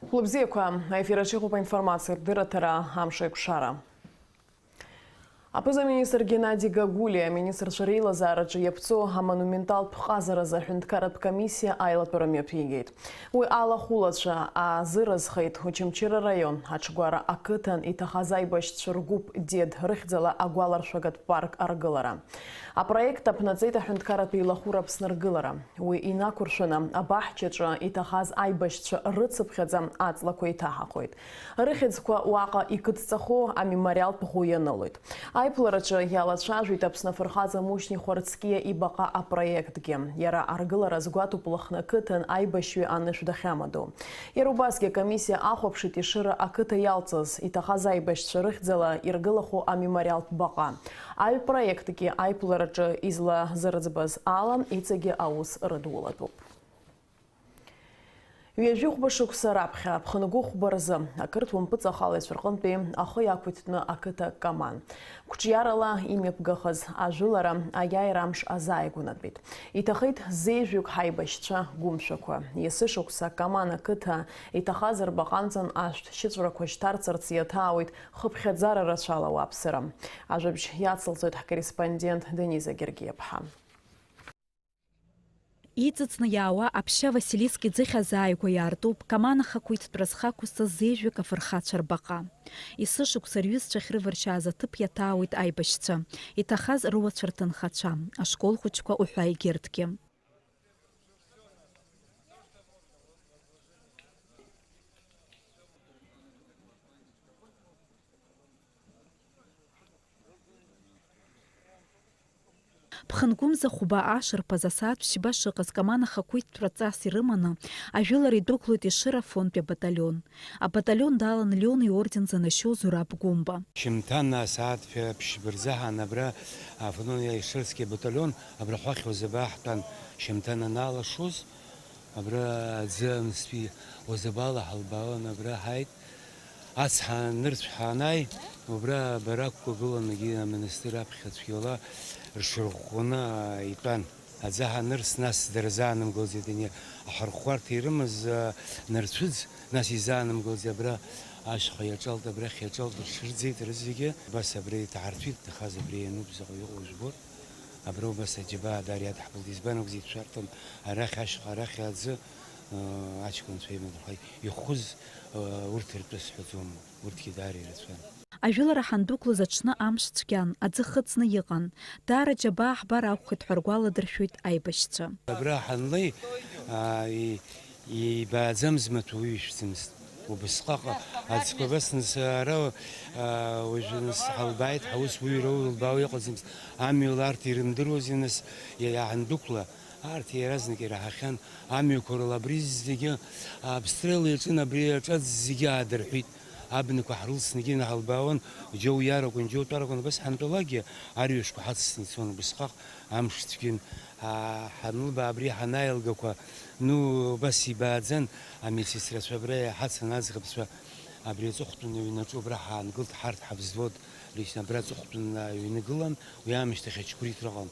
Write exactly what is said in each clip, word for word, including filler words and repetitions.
Лыбзиақәа, аефир аҿы иҟоуп аинформациатә дырраҭара «Амш еиқәшара». Аԥыза-министр Геннади Гагулиа аминистрцәа реилазаараҿы иаԥҵоу амонументалтә ҟазаразы аҳәынҭқарратә комиссиа аилатәара мҩаԥигеит. Уи алахәылацәа аазыразхеит Очамчыра раион аҽгәара ақыҭан иҭахаз аибашьцәа ргәыԥ Дед рыхьӡала агәаларшәагатә парк аргылара. Апроект аԥнаҵеит аҳәынҭқарратә еилахәыра Аԥсны аргылара. Уи инақәыршәаны, абаҳчаҿы иҭахаз аибашьцәа рыцыԥхьаӡа аҵлақәа иҭаҳахоит. Рыхьӡқәа уаҟа икыдҵахо амемориалтә ӷәы ианылоит. Аиԥылараҿы иалацәажәеит Аԥсны афырхаҵа Мушьни Хәарцкиа ибаҟа апроектгьы. Иара аргылара азгәаҭоуп Лыхны ақыҭан аибашьҩы анышә дахьамадоу. Иара убасгьы акомиссиа ахәаԥшит Ешыра ақыҭа иалҵыз, иҭахаз аибашьцәа рыхьӡала иргылахо амемориалтә баҟа. Аҩ проектгьы аиԥылараҿы излазырӡбаз ала, иҵегьы аус рыдулатәуп. Ҩажәи хәба шықәса раԥхьа, ԥхынгәы хәба рзы, ақырҭуа мпыҵахалаҩцәа рҟынтәи ахы иақәиҭтәны ақыҭа Каман. Қәҿиарала имҩаԥгахаз ажәылара аиааира амш азааигәанатәит. Иҭахеит зеижәҩык ҳаибашьцәа гәымшәақәа. Есышықәса Каман ақыҭа иҭахаз рбаҟа амҵан ашәҭ шьыҵәрақәа шьҭарҵарц иаҭаауеит хыԥхьаӡара рацәала ауааԥсыра. Ажәабжь иацылҵоит ҳкорреспондент Дениза Гергиаԥҳа. Иҵыҵны иаауа аԥшьа Василиск иӡыхь азааигәа иаартуп, Каман ахақәиҭтәра зхы ақәызҵаз зеижәҩык афырхацәа рбаҟа. Есышықәса рҩызцәа ахьрываршьааз аҭыԥ иаҭаауеит аибашьцәа, иҭахаз рыуацәа рҭынхацәа, ашкол хәыҷқәа уҳәа егьырҭгьы. Ԥхынгәымза хәба ашарԥаз асааҭ ԥшьба шыҟаз Каман ахақәиҭтәра ҵас ирыманы, ажәылара идәықәлоит Ешыра афронтәи абаталион. Абаталион далан Леон иорден занашьоу Зураб Гәымба. Шьымҭан асааҭ ԥшьба рзаҳан абра афронт Ешырски абаталион абра хәахь Озабаа ҳтәан. Шьымҭан анаалашоз, абра аӡы аныстәи Озабаала ҳалбаауан, абра ҳааит. Ацҳа нырцә ҳанааи, убра баракқәа гылан, егьи амонастыр аԥхьа цәгьала рҽырӷәӷәаны итәан. Аӡы ҳанырс, нас дара заанымгылаӡеит, ани аҳарӷәӷәарҭа ирымаз, а, нарцәыӡ, нас изаанымгылаӡеит, абра ашьха иаҿалт, абрахь иаҿалт, рҽырӡеит рызегьы. Убас абра иҭаҳарҭәит, иҭахаз абри иануп, заҟа иҟоу жәбоит. Абра убас аџьабаа даара иадҳбылт, избан акәзар, ишәарҭан, арахь ашьха, арахь аӡы, а, аҷкәынцәа имадырхәа ихәыз, а, урҭ ртәы сҳәаӡом. Урҭгьы даара ирацәан. Ажәылара ҳандәықәлоз аҽны амш цәгьан, аӡы хыҵны иҟан. Даара џьабаа ҳбар акәхеит ҳәа ргәаладыршәоит аибашьцәа. Абра ҳанлеи, аа, и-, ибааӡамыз маҭәа уаҩы ишәӡамызт. Убысҟак аӡқәа абас нас ара, аа, уажәы нас ҳалбааит, ҳаус уҩра улбаауа иҟаӡамызт. Амҩала арҭ ирымдыруази нас, иа-, иаҳандәықәла, арҭ иаразнак ираҳахьан. Амҩақәа рыла абри зегьы, абстрел иаҿын, абри аҿаӡ зегьы аадырҳәит. Абнақәа ҳрылсны егьи инаҳалбаауан, џьоу иаракәын, џьоу тәаракәын, убас ҳантәалакгьы арҩашқәа ҳацсны ицон, убысҟак амш цәгьан, ҳа-, ҳанылбаа абри ҳанааилгақәа, ну, убас ибааӡан, амедсестрацәа абра иҳацын аӡӷабцәа, абри аҵыхәтәаны аҩнаҿы убра ҳаангылт, ҳарҭ ҳавзвод лично абра аҵыхәтәаны аҩны гылан, уи аамышьҭахь ачқәырит рыҟан.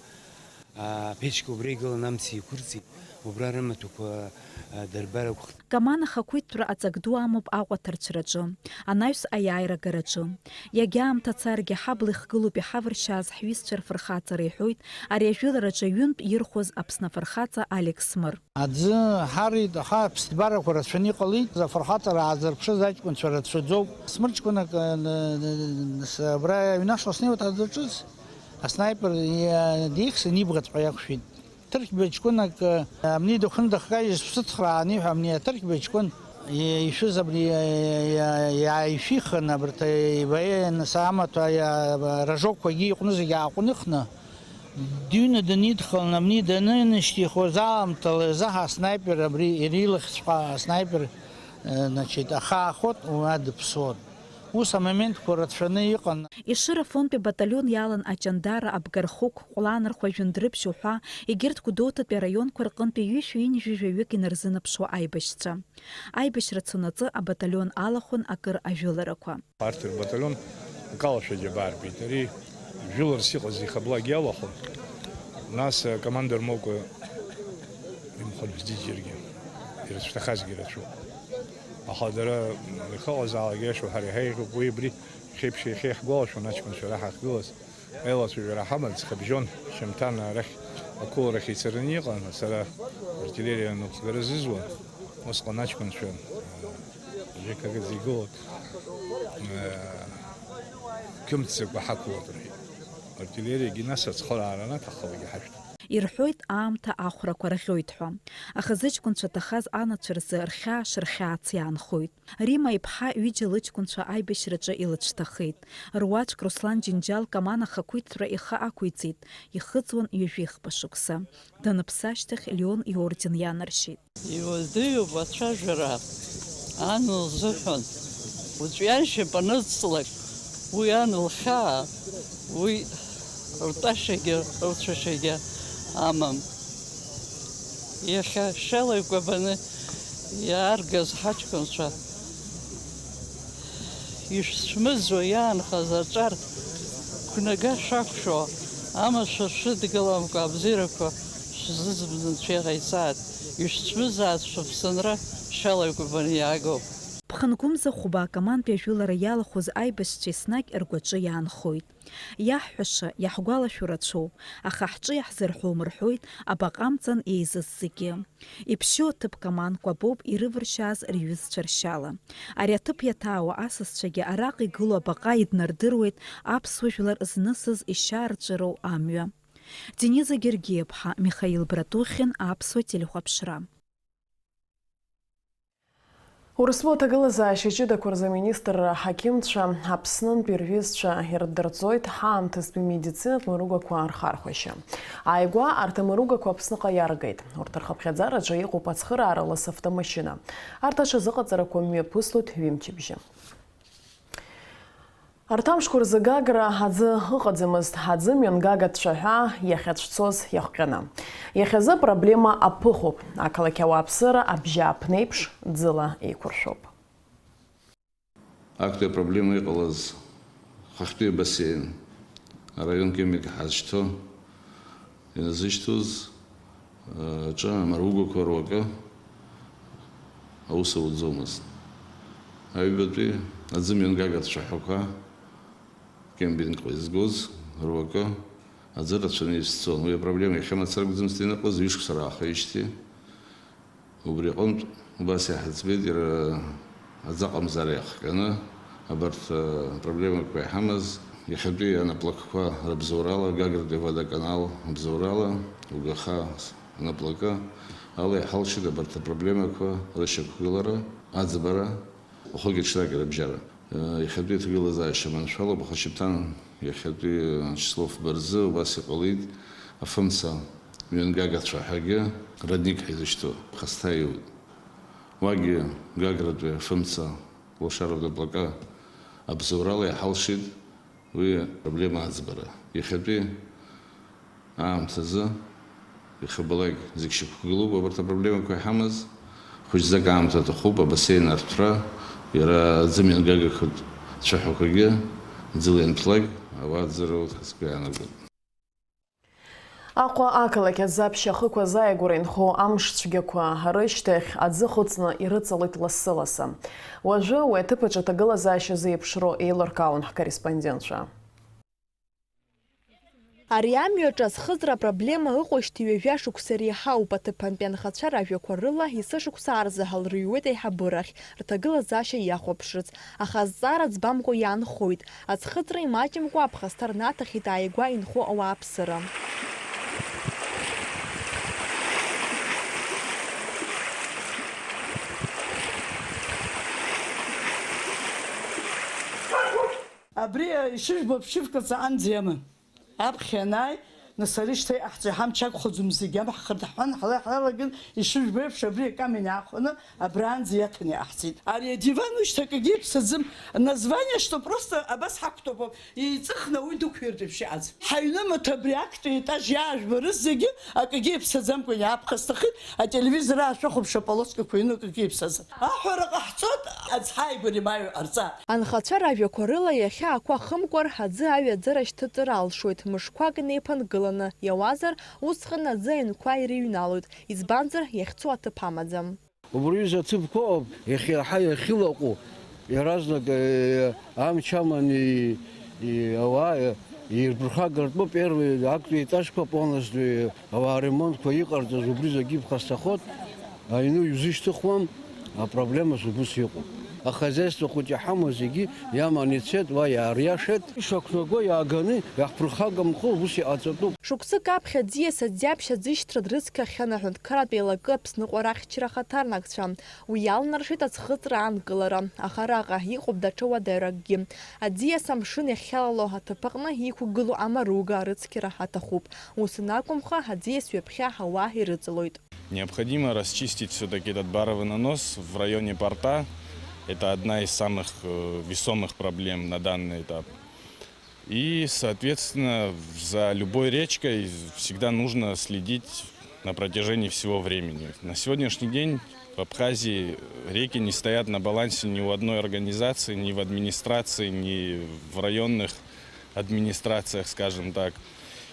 Аԥечка убра игылан, амца еиқәырҵеит, убра рымаҭәақәа, а, дырбар акәхеит. Каман ахақәиҭтәра аҵак ду амоуп Аҟәа аҭарцәраҿы, анаҩс аиааира агараҿы. Иагьа аамҭа царгьы, ҳабла ихгылоуп иҳавыршьааз ҳҩызцәа рфырхаҵара, иҳәоит ари ажәылараҿы ҩынтә ирхәыз Аԥсны афырхаҵа Алекс Смыр. Аӡы ҳарит, аха аԥсҭбарақәа рацәаны иҟалеит, афырхаҵара аазырԥшыз аҷкәынцәа рацәаӡоуп. Смыр ҷкәынак, э, н-, н-, н-, с-, абра аҩнашла снеиуеит аӡы ҿыц. Аснаипер иа-, деихсны ибӷаҵәҟьа иақәшәеит. Ҭырқьба ҷкәынак, э, амни дыхәны дахькажьыз шәсыцхраан, иҳәа, амни аҭырқьба ҷкәын, и-, ишәыз абри, э, иа-, иааишәихын, абарҭ, э, ибаиан саамаҭәа иа-, рожокқәагьы иҟәны зегьы ааҟәныхны, дыҩны данидхалан, амни данынашьҭихуаз аамҭала изаҳа аснайпер абри, иара илахьҵәҟьа аснайпер, э, значит, ахаахот, уа дыԥсуан. Ус амоментқәа рацәаны иҟан. Ешыра афронтәи абаталион иалан аҷандара, абгархықә, ҟәланырхәа, жәындәрыԥшь уҳәа, егьырҭ Гәдоуҭатәи араионқәа рҟынтәи ҩышәи ҩынҩажәи жәаҩык инарзынаԥшуа аибашьцәа. Аибашьра цонаҵы абаталион алахәын акыр ажәыларақәа. Арҭ рбаталион акалашәа џьабаа рбеит. Ари жәыларс иҟаз ихаблак иалахәын. Нас, э, командир моукәа имхәыҷ џьаргьы ирыцәҭахазгьы рацәоуп. Аха дара ихыҟазаалак иашоу ҳара иҳаиӷьуп, уи абри хьеиԥшь иахьа иаҳгәалашәон аҷкәынцәа ара ҳахьгылаз. Аилацәажәара ҳаман, ҵхыбжьон, шьамҭан арахь ақәыларахь ицараны иҟан, сара артиллериа анапхгара азызуан, усҟан аҷкәынцәа, э, жьы қагаӡа игылан, э, қымҭӡакәа ҳақәлоит рҳәеит. Артиллериагьы нас ацхыраара анаҭаххалакгьы ҳашәҭ. Ирҳәоит, аамҭа ахәрақәа рӷьоит ҳәа. Аха зыҷкәынцәа ҭахаз анацәа рзы рхьаа шырхьаац иаанхоит. Рима иԥҳа ҩыџьа лыҷкәынцәа аибашьраҿы илыцәҭахеит. Руаӡәк Руслан Џьынџьал Каман ахақәиҭтәра ихы ақәиҵеит, ихыҵуан ҩажәихԥа шықәса. Даныԥсы ашьҭахь Леон иорден ианаршьеит. Иуадаҩуп ацәажәара, ан лзыҳәан. Уаҵәы ианшьап аныҵлак, уи ан лхьаа, уи ртәашьагьы рцәашьагьы амам. Иахьа шьала икәабаны иааргаз ҳаҷкәынцәа ишәцәмыӡуа иаанхаз аҿар қәнага шәақәшәо, амашәыр шәыдгыламкәа абзиарақәа шәзызбны Анцәа иҟаиҵааит, ишәцәмызааит шәыԥсынра шьала икәабаны иаагоуп. Ԥхынгәымза хәба акомандтәи ажәылара иалахәыз аибашьцәа еснагь ргәаҿы иаанхоит. Иаҳҳәаша, иаҳгәалашәо рацәоуп, аха ҳҿы иаҳзырҳәом рҳәоит абаҟа амҵан еизаз зегьы. Иԥшьоу аҭыԥ Каман Кәабоуп ирывыршьааз рҩызцәа ршьала. Ари аҭыԥ иаҭаауа асасцәагьы араҟа игылоу абаҟа иднардыруеит аԥсуа жәлар знысыз ишьаарҵәыроу амҩа. Дениза Гергиаԥҳа, Михаил Братухин, Аԥсуа телехәаԥшра. Урыстәыла аҭагылазаашьа ҷыдақәа рзы аминистрра аҳақьымцәа Аԥснынтәи рҩызцәа ирдырҵоит ҳаамҭазтәи медицинатә мыругақәа рхархәашьа. Ааигәа арҭ амыругақәа Аԥсныҟа иаргеит. Урҭ рхыԥхьаӡараҿы иҟоуп ацхыраара лас автомашьына. Арҭ аҽазыҟаҵарақәа мҩаԥыслоит ҩымчыбжьа. Арҭ амшқәа рзы Гагра аӡы ыҟаӡамызт, аӡы мҩангага ацәаҳәа иахьацәцоз иахҟьаны. Иахьазы апроблема аԥыхуп, ақалақь ауааԥсыра абжьааԥнеиԥш ӡыла еиқәыршәоуп. Актәи апроблема иҟалаз хыхьтәи абасеин, араион Кемик ҳазшьҭоу, иназышьҭуаз, аҿы амаругақәа руакы аус ауӡомызт. Аҩбатәи аӡы мҩангага ацәаҳәақәа Кембингҟа изгоз руакы аӡы рацәаны исцон. Уи апроблема иахьа мацара акәӡамызт иныҟәоз, ҩышықәса раахеижьҭеи. Убри аҟынтә убас иаҳаӡбеит, иара аӡы аҟамзаара иахҟьаны абарҭ, э, апроблемақәа иҳамаз, иахьатәи анаплакқәа рыбзоурала, Гагратәи аводоканал абзоурала, угаха анаплакы ала иҳалшеит абарҭ апроблемақәа рышьақәгылара, аӡбара, уахыки-ҽнаки рыбжьара. Иахьатәи аҭагылазаашьа маншәалоуп, аха шьаҭан иахьатәи ачисло фба рзы убас иҟалеит, афымца мҩангага ацәаҳәагьы родник ҳәа изышьҭоу ԥхасҭа иоуит. Уагьы Гагратәи афымца лашаратә аплака абзоурала иҳалшеит уи апроблема аӡбара. Иахьатәи аамҭазы, иахьабалак зегь шьақәгылоуп абарҭ апроблемақәа иҳамаз. Хәыҷӡак аамҭа аҭахуп абасеин арҭәра, иара аӡы мҩангагақәа цәаҳәақәагьы ӡыла ианҭәлак, ауаа ӡыроуп ҳәа сгәы иаанагоит. Аҟәа ақалақь аӡаԥшь ахықәаз ааигәара инхо амш цәгьақәа рышьҭахь аӡы хыҵны ирыҵалоит лассы-лассы. Уажәы уи аҭыԥ аҿы аҭагылазаашьа зеиԥшроу еилыркаауан ҳкорреспондентцәа. Ари амҩаҿы азхыҵра апроблема ыҟоушьҭеи ҩажәа шықәса реиҳауп, аҭыԥантәи анхацәа ражәақәа рыла, есышықәса арзаҳал рыҩуеит аиҳабырахь, рҭагылазаашьа иахәаԥшырц, аха азҵаара ӡбамкәа иаанхоит, аӡхыҵра имаҷымкәа аԥхасҭа рнаҭахьеит ааигәа инхо ауааԥсыра. Абри, э, ишыжәбо ԥшьывк аҵаҟанӡа иаман. Аԥхьа ианааи, нас ари шьҭа иҟаҳҵо иҳамч акәхаӡом, зегь амҳхарҭа ҳҳәан, ҳла-, ҳалаган, ишыжәбо еиԥш, абри акамион аахәаны абраанӡа иаҭаны иҟаҳҵеит. Ари адиван уи шьҭа акгьы иԥсаӡам, название, что просто абас ҳақәтәоуп, еиҵыхны уи дықәиртә еиԥш иҟаӡам. Ҳаҩнымаҭәа абри актәи аетаж иаажәбарыз зегьы акгьы иԥсаӡамкәа иааԥхасҭахеит, ателевизор аашәахәаԥш, аполоскақәа иҩны акгьы иԥсаӡам. Аҳәара ҟаҳҵоит, аӡ ҳааигәара имааҩ ҟарҵа. Анхацәа ражәақәа рыла, иахьа ақәа хымкәар, аӡы аҩаӡара шьҭыҵыр алшоит, мышқәак инеиԥынгыланы иауазар, усҟан аӡы аҩнқәа ирыҩналоит, избанзар, иахьцо аҭыԥ амаӡам. Убри аҩыза аҭыԥқәа ыҟоуп, иахьа иаҳа иахьылаҟәу, иаразнак, э, амч аманы и-, и-, ауаа, э, ирԥырхагартәуп, первый актәи етажқәа полностью, э, ауаа ремонтқәа иҟарҵаз убри зегьы ԥхасҭахоит, аҩны иузышьҭыхуам, апроблемас убыс иҟоуп. Ахозяйство хәыҷ иҳамоу зегьы иаман ицеит, уа иаариашеит. Ишақәнаго иааганы иаҳԥырхагамхо убыс иҟаҵатәуп. Шықәсык аԥхьа аӡиас аӡиаԥшь аӡышьҭра дрыцқьахьан аҳәынҭқарратә еилакы Аԥсныҟәара ахьчара ахаҭарнакцәа. Уи иалнаршеит аӡхыҵра анкылара, аха араҟа иҟоуп даҽа уадаҩракгьы. Аӡиас амшын иахьалало аҭыԥ аҟны иқәгылоу амаруга арыцқьара аҭахуп. Ус анакәымха, аӡиас ҩаԥхьа ауаа ирыҵалоит. Необходимо расчистить всё-таки этот баровый нанос в районе порта. Это одна из самых, э, весомых проблем на данный этап. И, соответственно, за любой речкой всегда нужно следить на протяжении всего времени. На сегодняшний день в Абхазии реки не стоят на балансе ни у одной организации, ни в администрации, ни в районных администрациях, скажем так.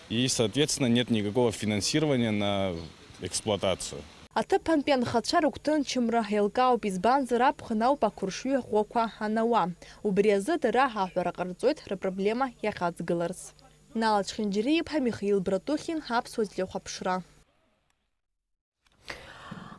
И, соответственно, нет никакого финансирования на эксплуатацию. Аҭыԥантәи анхацәа рыгәҭынчымра еилкаауп, избанзар, аԥхын ауп ақәыршҩы ӷәӷәақәа анауа. Убри азы дара аҳәара ҟарҵоит рыпроблема иахьаҵгыларц. Нала Чхинџьариа-иԥҳа, Михаил Братухин, Аԥсуа телехәаԥшра.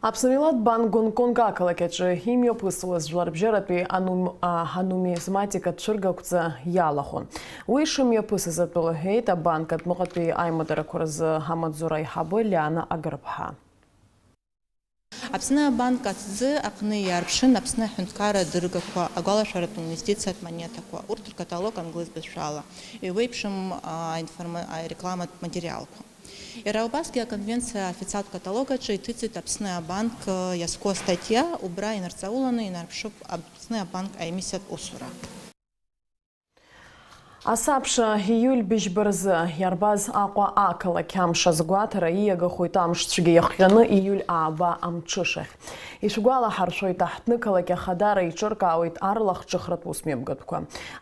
Аԥсны Милаҭ банк Гонконг ақалақь аҿы имҩаԥысуаз жәларбжьаратәи ану-, а, анумизматикатә цәыргақәҵа иалахәын. Уи шымҩаԥысыз атәы лҳәеит абанк адәныҟатәи аимадарақәа рзы амаҵзура аиҳабы Лиана Агрыԥҳа. Аԥсны абанк аҭӡы аҟны иаарԥшын Аԥсны аҳәынҭқарра адыргақәа, агәалашәаратә инвестициатә монетақәа, урҭ ркаталог англыз бызшәала, еиуеиԥшым, а, аинформа-, арекламатә материалқәа. Иара убасгьы аконвенциа аофициалтә каталог аҿы иҭыҵит Аԥсны абанк, а, иазку астатиа, убра инарҵауланы инарԥшуп Аԥсны абанк аемиссиатә усура. Асабша ииуль быжьба рзы иарбаз Аҟәа ақалақь амш азгәаҭара ииагахоит амш цәгьа иахҟьаны ииуль ааба амҽышахь. Ишәгәалаҳаршәоит, аҳҭнықалақь ахадара еиҿыркаауеит арлахҿыхратә усмҩаԥгатәқәа.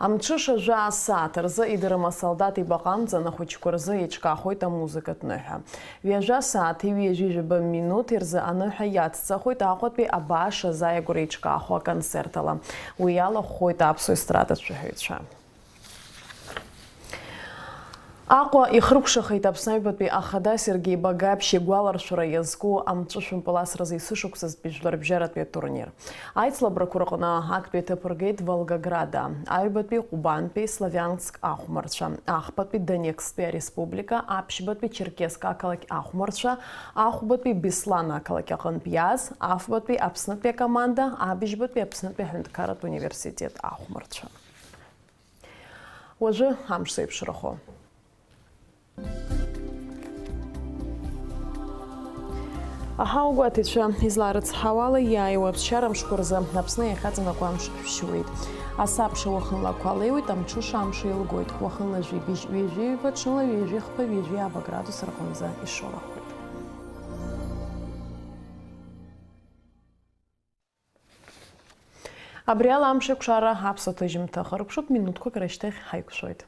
Амҽыша жәа асааҭ рзы идырым асолдаҭ ибаҟа амҵан ахәыҷқәа рзы еиҿкаахоит амузыкатә ныҳәа. Ҩажәа сааҭи ҩажәи жәаба минуҭи рзы аныҳәа иацҵахоит Аҟәатәи абааш азааигәара еиҿкаахо аконцерт ала. Уи иалахәхоит аԥсуа естрадатә шәаҳәаҩцәа. Аҟәа ихыркәшахеит Аԥсны аҩбатәи ахада Сергеи Багаԥшь игәаларшәара иазку амҵәышәымпыл асразы есышықәсазтәи жәларбжьаратәи атурнир. Аицлабрақәа рҟны актәи аҭыԥ ргеит Волгограда, аҩбатәи Ҟәбантәи Славянск ахәмарцәа, ахԥатәи Донецктәи ареспублика, аԥшьбатәи Черкесск ақалақь ахәмарцәа, ахәбатәи Беслан ақалақь аҟынтә иааз, афбатәи Аԥснытәи акоманда, абыжьбатәи Аԥснытәи аҳәынҭқарратә университет ахәмарцәа. Уажәы амш зеиԥшрахо. Аҳауагәаҭаҩцәа излаарыцҳауала, иааиуа аԥсшьара мшқәа рзы Аԥсны иахьаҵанакуа амш шәшьуеит. Асабша уахынла ақәа леиуеит, амҽыша амш еилгоит. Уахынла жәибжь ҩажәи ҩба, ҽынла ҩажәи хԥа, ҩажәи ааба градус рҟынӡа ишоурахоит. Абри ала амш еиқәшара аԥсуа ҭыжьымҭа ахыркәшоит, минуҭқәак рышьҭахь ҳаиқәшәоит.